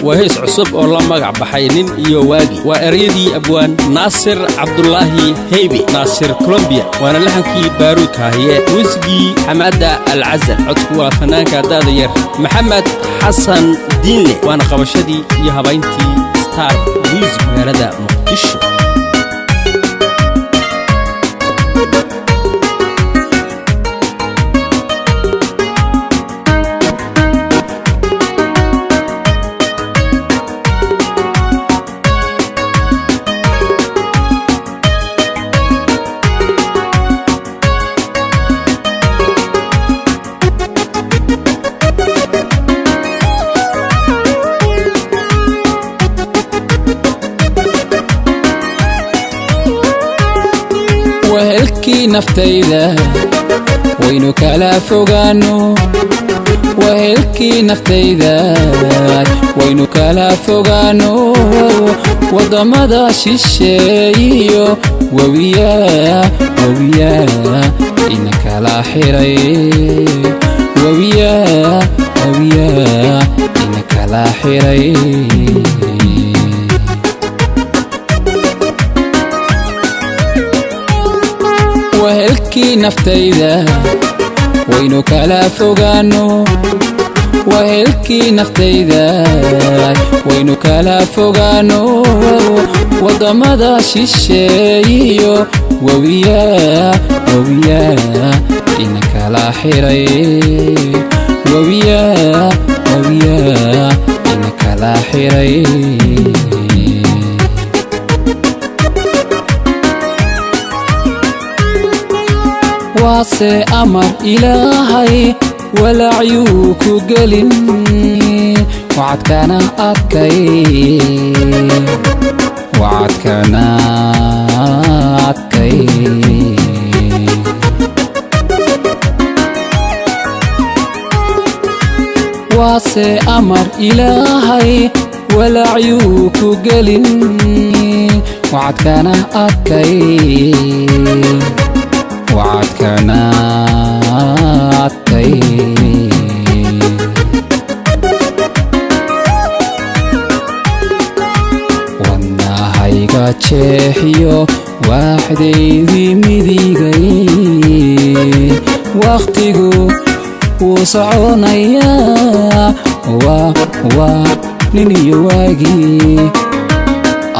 Waa hees cusub oo la magac baxay Nin iyo Waagi. Waa ereyadii abwaan Naasir Cabdulaahi Heybe, Naasir Colombiya, waana laxankii Baaruud Kaahiye, muusigii Xamaada Alcasal, codku waa fanaanka da'da yar Maxamed Xasan Diinle, waana qabashadii iyo habayntii Star Music, magaalada Muqdisho. Wehelkii naftayda waynu kala fogaano, wehelkii naftayda waynu kala fogaano, waddamada shisheeyiyo webiya webiya ina kala xiray, webiya webiya ina kala xiray. Wehelkii naftayda waynu kala fogaano, wehelkii naftayda waynu kala fogaano, waddamada shisheeyiyo webiya webiya ina kala xiray, webiya webiya ina kala xiray. Waase amar Ilaahay, walacyuu ku gelin, wacadkana adkay, wacadkana adkay. Waase amar Ilaahay, walacyuu ku gelin, wacadkana adkay, wacadkana adkay. Wadnahayga jeexiyo waaxdaydii midigay, wakhtigu wuu soconayaa, waa nin iyo waagii,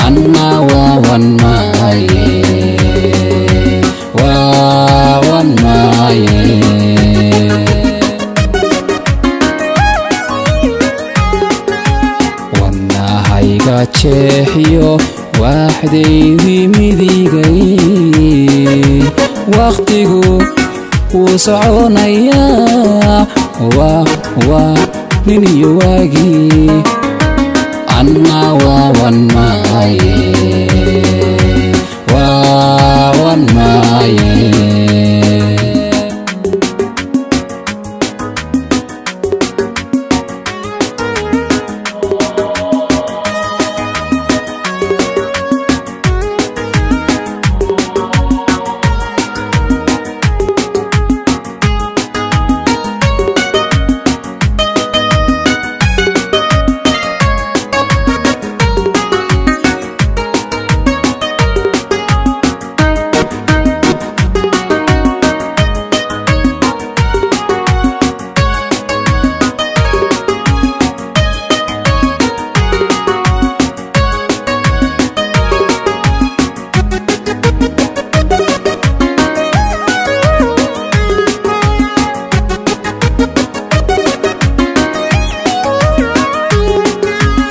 anna waawan maaye, waawan maaye. Wadnahayga jeexiyo waaxdaydii midigay, wakhtigu wuu soconayaa, waa nin iyo waagii, anna waawan maaye, waawan maaye.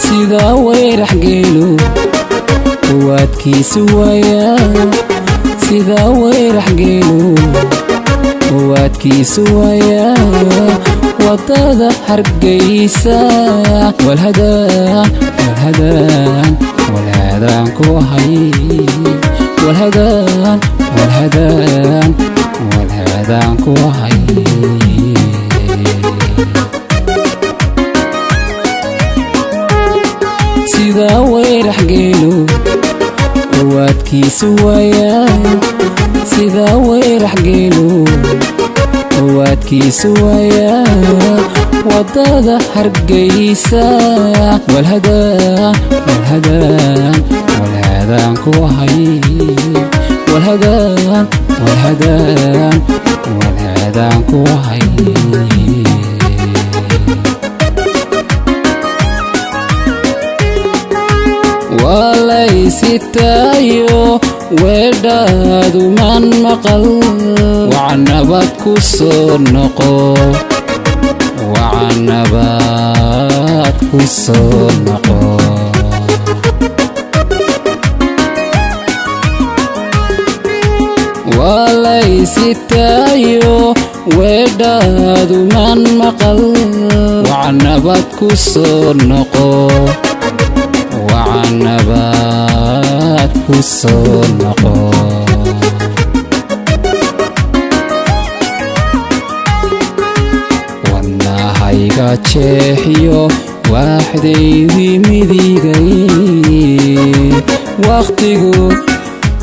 Sida weyrax geelu waadkiisu waayaa, sida weyrax geelu waadkiisu waayaa, wadada Hargeysa walhadaan walhadaan walhadaan ku hay, walhadaan walhadaan walhadaan ku hay. Sida weyrax geelu waadkiisu waayaa, sida weyrax geelu waadkiisu waayaa. Wadada Hargeysa walhadaan, walhadaan, walhadaan ku ahay, walhadaan, walhadaan, walhadaan ku ahay. Walaysitaayo weedhaaduman maqal, wacanabad ku soo noqo, wacanabad ku soo noqo. Walaysitaayo weedhaaduman maqal, wacanabad ku soo noqo, wacanabad ku soo noqo. Wadnahayga jeexiyo waaxdaydii midigay, wakhtigu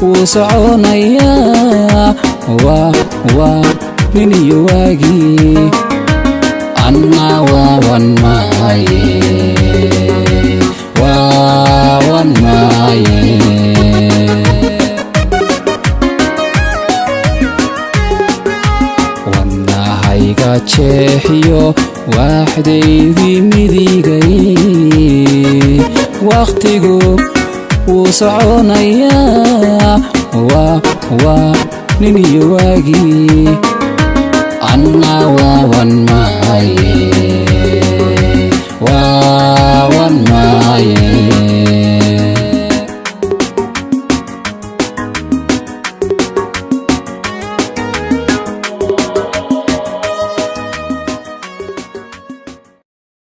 wuu soconayaa, waa nin iyo waagii, anna waawan maaye, waawan maaye. Wadnahayga jeexiyo waaxdaydii midigay, wakhtigu wuu soconayaa, waa nin iyo waagii, anna waawan maaye.